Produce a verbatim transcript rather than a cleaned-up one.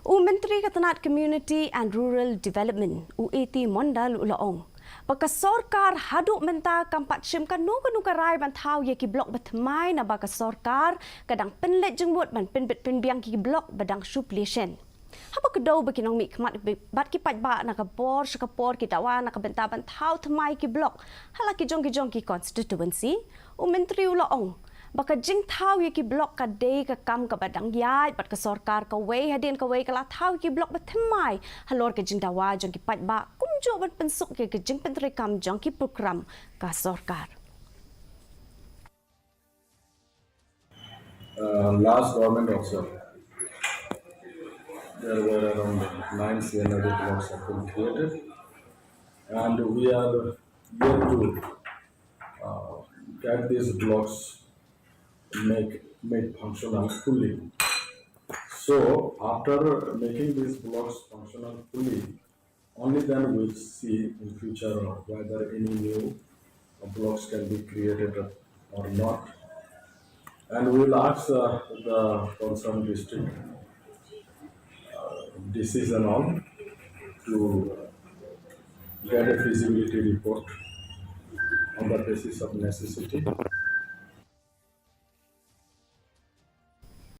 U Myntri ka tnat Community and Rural Development, u A T Mondal, u la ong ba ka sorkar haduh mynta kam pat shim kano kano ka rai ban thaw ïa ki block ba thymmai, naba ka sorkar ka dang pynleit jingmut ban pynbit pynbiang ki block ba dang shu plie shen. Haba kdew ba ki nongmihkhmat bad ki paidbah na ka por sha ka por ki dawa na ka bynta ban thaw thymmai ki block ha la ki jong ki jong ki constituency, u Myntri u la ong ba ka jingthaw ïa ki block ka dei ka kam kaba dang ïaid bad ka sorkar kawei hadien kawei ka la thaw ïa ki block ba thymmai halor ka jingdawa jong ki paidbah kumjuh ban pynsuk ïa ka jingpyntreikam jong ki program ka sorkar. Uh, last government also, there were around nine C N R D blocks have been created, and we are yet to uh, get these blocks make made functional fully. So after making these blocks functional fully, only then we'll see in future whether any new blocks can be created or not. And we will ask uh, the concerned district uh, D Cs and all to get a feasibility report on the basis of necessity.